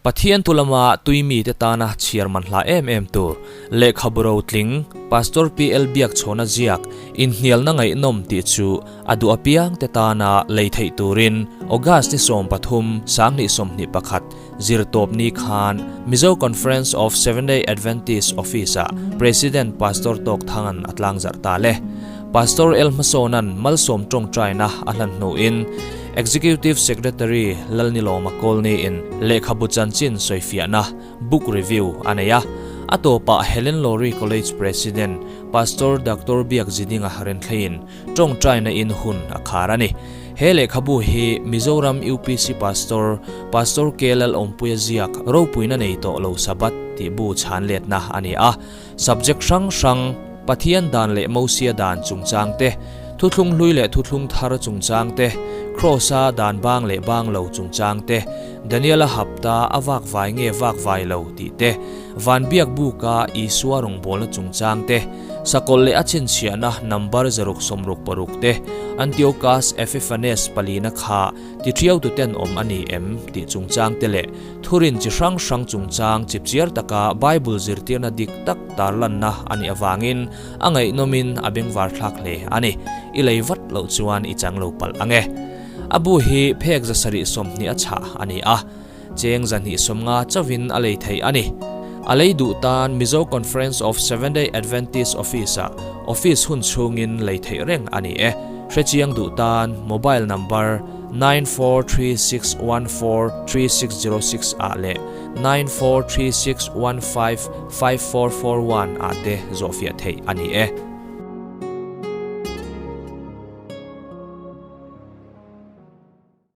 Pathian thu lama tui mite tana chhiar man hla em em tur lehkhabu rotling Pastor PL Biakchhawna ziak inhnialna ngaihnawm tih chu a duh apiangte tana lei theih turin August ni 13, 2021 zirtawp ni khan Mizo Conference of Seventh-day Adventist Office-ah President Pastor Tawk Thanga'n a tlangzarh ta le. Pastor El Hmasawna'n malsawm tawngtaina a hlan hnuin Executive Secretary Lalnilawma Kawlniin lehkhabu chanchin sawifiahna, book review, a nei a. A tawpah Helen Lowry College President Pastor Doctor Biak Zidinga Renthleiin tawngtaina in hun a khar a ni. He lehkhabu hi Mizoram UPC Pastor, Pastor KLL Awmpuia ziak ropuina nei tawh lo Sabbath tih bu chhan letna a ni a. Subject hrang hrang, Pathian dan leh Mosia dan chungchang te, thuthlung hlui leh thuthlung thar chungchang te, Kraws-a dan bang leh bang lo chungchang te, Daniel-a hapta a vak vai nge vak vai lo tih te, Van biak buka Isua rawngbawlna chungchang te, Sakawlh leh a chhinchhiahna number 666 te, Antiochus Epiphanes palina kha tiṭhiaututen awm a ni em tih chungchang te leh Thurin chi hrang hrang chungchang chipchiar taka Bible zirtirna dik tak tarlanna a nih avangin a ngaihnawmin a bengvar thlak hle a ni. I lei vat loh chuan i chang lo palh ang e. A bu hi phek 720 a chhah a ni a, cheng 250 chauhin a lei theih a ni. A lei duh tan Mizo Conference of Seventh-day Adventist Office-ah office hun chhungin lei theih reng a ni e. Hrechiang duh tan mobile number. 9436143606 ah leh 9436155441 ah te zawhfiah theih a ni e.